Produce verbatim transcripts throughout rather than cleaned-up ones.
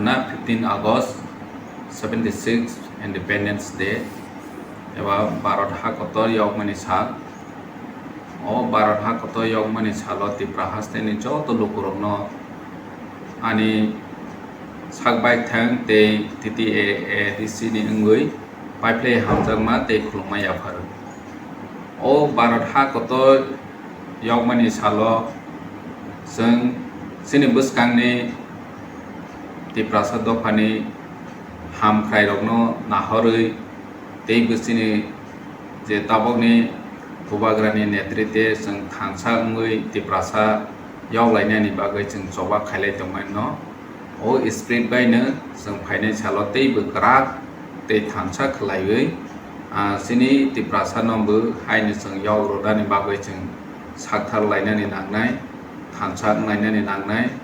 Na fifteen August, seventy six Independence Day, eba Bharat ha kotor yokmani sal. O Bharat ha kotor yokmani salo Tipra hasteni joto lukurokno ani sak baithang tei T T A A D C ni wngwi paiphlai hamjakma tei khulumma yapharo. O Bharat ha kotor yokmani salo chwng chini bwskangni Tiprasa dophani hamkrairokno nahorwi tei bwsini je tabokni bubagrani netritwe chwng thansa wngwi Tiprasa yoklainani bagwi chwng choba khailai tongmano. O spirit baino chwng phainai salo teibo kwrak tei thansa khwlaiwi, ah, chini Tiprasano bo haino chwng yok rwnani bagwi chwng sakthar lainani nangnai, thansa wnglainani nangnai.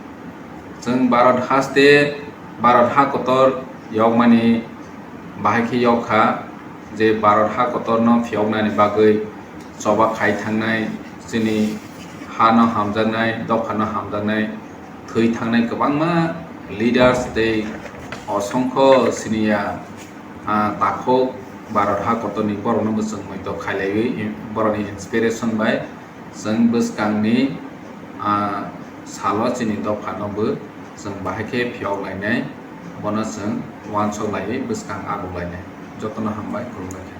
Chwng Bharat haste, Bharat ha kotor yokmani bahai khe yok kha, je Bharat ha kotorno phiyoknani bagwi choba khai thangnai, chini hano hamjaknai, dophano hamjaknai, thwi thangnai kwbangma leaders tei osongkho siniya, ah, takhuk Bharat ha kotorni borokno bo chwng muitok khailaiwi, borokni inspiration bai chwng bwskangni, ah, salo chini dophano bo chwng bahai khe phiyok lainai, bono chwng uansuk laiwi bwskang abuk lainai. Jotono hambai, khulumbai kha.